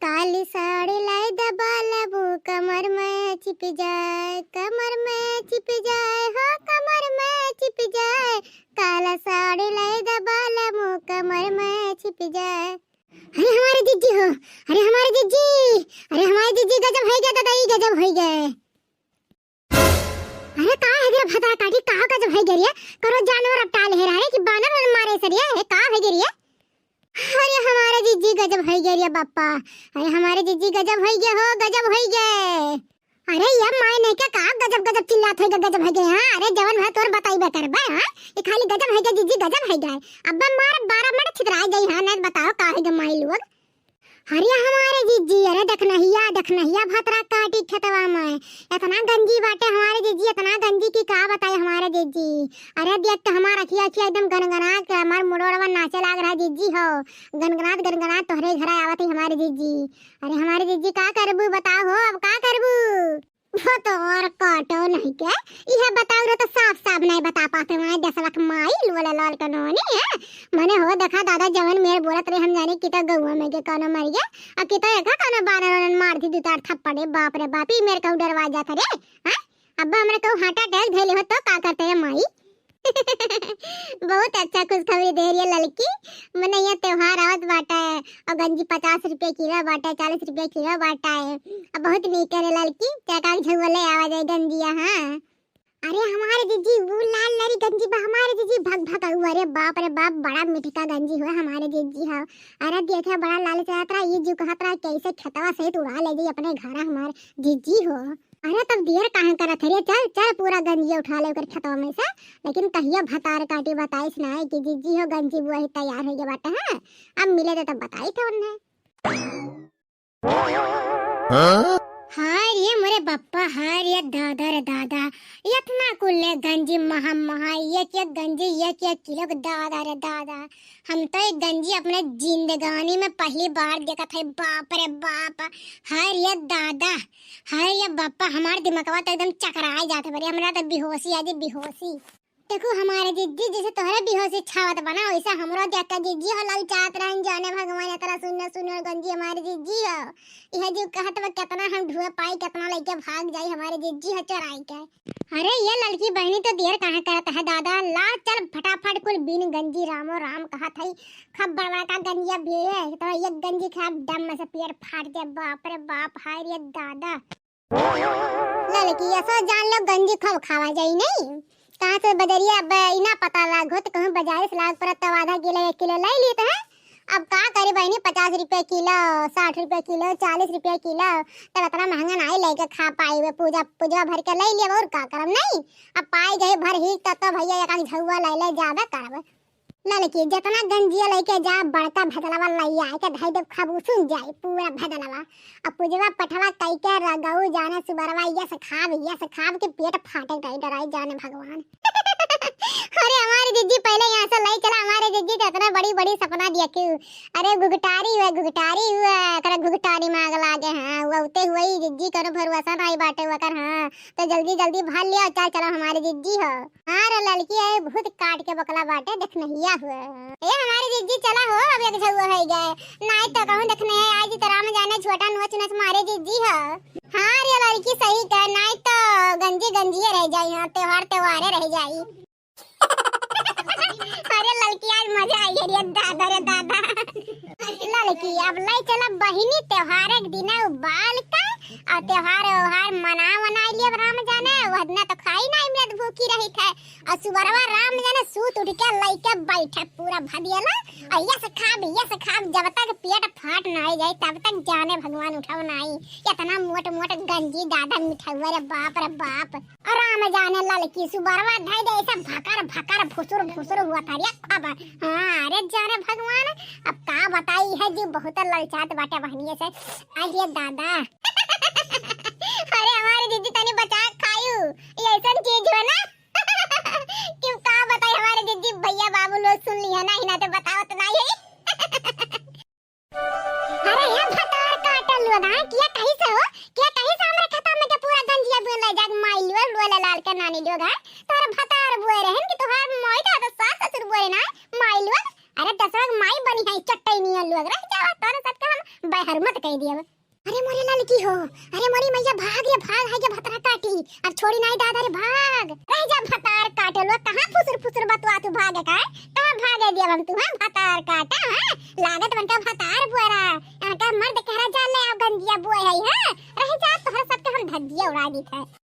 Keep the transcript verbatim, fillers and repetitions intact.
काली साड़ी लाई द बालबू, कमर में छिप जाए, कमर में छिप जाए, हो कमर में छिप जाए, काला साड़ी लाई द बालबू, कमर में छिप जाए। अरे हमारे जिज्जी हो, अरे हमारे जिज्जी, अरे हमारे जिज्जी गजब होइ गए दादा, ई गजब होइ गए। अरे का है रे भतरा काटी, का गजब होइ गए रे? करो जानवर अपटा ले रहा है कि बानर वानर मारे सरिया है, का होइ गए रे? अरे हमारे जिज्जी गजब होइ गए रे बापा, अरे हमारे जिज्जी गजब होइ गए हो, गजब होइ गए। अरे ये माई नहीं क्या, का गजब गजब चिल्लात होइ गए, गजब होइ गए, हाँ? अरे जवन भा तोर बताइबे करबे, हाँ? ये खाली गजब होइ गए जिज्जी, गजब होइ गए। अब मार बारह मिनट छितराए जाई, हाँ? नहीं बताओ का होइ गए माई लोग। अरे हमारे जिज्जी, अरे देखनहिया, देखनहिया भतरा काटी खेतवा में। इतना गंजी बाटे हमारे जिज्जी, इतना गंजी कि का बताई हमारे जिज्जी। अरे देख के हमार अखिया, अखिया एकदम गनगना के हमार मुड़ोड़वा नाचे लाग रहा जिज्जी हो। गनगनात, गनगनात तोहरे घर आवत है हमारे जिज्जी। अरे हमारे जिज्जी का करबू बताओ हो, अब का करबू? वो तो और काटो नहीं के, इहे बताओ रे तो साफ साफ नहीं बता पाते वहाँ दस लाख माई लोला लाल कनोनी है। मने हो देखा दादा जवन मेर बोलत रहे हम जाने कि तो गौवा में के कौनो मर गया, अब कि तो एका कौनो बानर वानर मार दी दो चार थप्पड़े, बाप रे बाप, ई मेर कहूँ डरवा जात रे। हाँ? अब हमरा कहूँ heart attack धैले हो तो का करते है माई? बहुत अच्छा खुशखबरी दे रही है ललकी। मने ये त्योहार आवत बाटे और गंजी पचास रुपया किलो बाटे, चालीस रुपया किलो बाटे। अब बहुत नीक है ललकी, चाहे का झुआ ले आवा जाए गंजिया, हाँ। अरे हमारे जिज्जी, वो लाल लरी गंजी बा हमारे जिज्जी, भग भग आऊ, अरे बाप रे बाप, बड़ा मिठका गंजी हो हमारे जिज्जी हो। अरे देखे बड़ा लाल चला तरा, ये जो कहा तरा कैसे खेतवा सहित उड़ा ले जाई अपने घर हमारे जिज्जी हो। अरे तब देर काहे करत है रे, चल चल पूरा गंजिया उठा ले ओकर खेतवा में से। लेकिन कहिया भतार काटी बताइस ना है कि जिज्जी हो गंजी बुआ ही तैयार हो गया बाटे, हाँ? अब मिले तो तब बताई था उन्हें। हाँ? हाँ रे मोरे बप्पा, हाँ रे दादा रे दादा, इतना कुल ले गंजी महा महा, एक एक गंजी एक एक किलो के, दादा रे दादा। हम तो एक गंजी अपने जिंदगानी में पहली बार देखत है, बाप रे बाप। हाँ रे दादा, हाँ रे बप्पा, हमार दिमगवा तो एकदम चकराए जात बरे, हमरा तो बेहोशी आ जी, बेहोशी। देखू हमारे जिज्जी, जैसे तोहरे बेहोशी छावत बना, वैसे हमरो देख के जिज्जी हो ललचात रहन, जाने भगवान इतना सुंदर सुंदर गंजी हमारे जिज्जी हो। यह जो कहत बा कितना हम ढूंढ पाई, कितना लेके भाग जाई हमारे जिज्जी हो चोराई के। अरे ये ललकी बहनी तो देर काहे करत है दादा, ला चल फटाफट कुल बीन गंजी रामो राम कहत है। खूब बड़वा का गंजिया बिये, तो एक गंजी खाब डम में से पेट फाट जाए, बाप रे बाप, हाय रे दादा। ललकी, असो जान लो गंजी खूब खावा जाई नहीं। कहाँ से बजरिया अब इना पता लाग होत, कहूँ बजारे से लाग पड़त तब आधा किलो एक किलो ले लेत है। अब का करी बहनी, पचास रुपया किलो, साठ रुपया किलो, चालीस रुपया किलो, तब इतना महंगा नहीं लेके खा पाई। वे पूजा, पूजा भर के ले लेब और का करब नहीं। अब पाई गई भर ही तब तो भैया एक आध झउआ ले ले जाबे करब। ललकी, जितना गंजिया लेके जा, बड़का भदलवा लइया आके धई देब, खबूसुन जाई पूरा भदलवा। अब पुजवा पठवा कई के रगऊ जाने सुबरवा, यस खाब, यस खाब के पेट फाटे गई, डराई जाने भगवान। अरे हमारे जिज्जी पहले यहाँ से ले चला, हमारे जिज्जी तो इतना बड़ी बड़ी सपना देखी। अरे घुघटारी हुआ, घुघटारी हुआ, करे घुघटारी में आग लागे, हाँ, वो उते हुआ ही जिज्जी करो भरोसा नहीं बाटे वकर, हाँ, तो जल्दी जल्दी भर लिया, चल चलो हमारे जिज्जी हो। हाँ रे ललकी, ए भूत काट के बकला बाटे, देखनहिया हुआ। ए हमारे जिज्जी चला हो, अब एक झउआ होइ गए। नाई तो कहूँ देखने है, आज तो राम जाने छोटा नोच नोच मारे जिज्जी हो। हाँ रे ललकी सही कहे, नाई तो गंजी गंजिये रह जाई, हाँ त्योहार त्योहारे रह जाई। अरे ललकी आज मजा आई है रे दादा रे दादा। ललकी अब ले चला बहिनी त्योहार एक दिन उबाल के और त्योहार ओहार मना वना लिए राम जाने, वह दिन तो खाई नहीं मिलत भूखी रही थे। और सुबरवा राम जाने सूत उठ के लइके बैठे पूरा भदियला, और यस खाब, यस खाब, जब तक पेट फाट ना जाए, तब तक जाने भगवान उठाओ नहीं। इतना मोट मोट गंजी दादा मिठाउआ रे बाप रे बाप। और राम जाने ललकी सुबरवा धई दे ऐसे भकर भकर फुसुर फुसुर हुआ था रे। अब हाँ, अरे जाने भगवान, अब का बताई है जी, बहुत ललचात बाटे बहनिए से। अरे दादा। अरे हमारे दीदी तनी बचा के खायू, ये ऐसन चीज हो ना। क्यों का बताई हमारे दीदी, भैया बाबू लोग सुन लिया ना, इन्हें तो बताओ तो नहीं है। अरे ये भतार काटल लोग, हाँ, किया कहीं से हो? किया कहीं से हमरे खेता में के पूरा गंजिया बुन ले जाके माई लोग, लोला लाल के नानी लोग, हाँ? तोहरे भतार बुए रहन कि तोहार माई का तो सास ससुर बुए ना, माई लोग? अरे दसवा के माई बनी है चट्टई नियन लोग, रह जावा, तोरे सबके हम बेहरमत कह दियब। अरे मोरे ललकी हो, अरे मोरी मैया, भाग रे भाग, है जे भतरा काटी, अब छोड़ी नाई दादा रे भाग। रह जा भतार काटे लोग, कहाँ फुसुर फुसुर बतवा तू भागे का, कहाँ भागे दियब हम तू, हाँ भतार काटा, हाँ लागत बनका भतार बुआरा, इनका मर्द कहरा जा ले आओ गंजिया बुआ है, हाँ रह जा, तोहरा सबके हम धज्जिया उड़ा दी थे।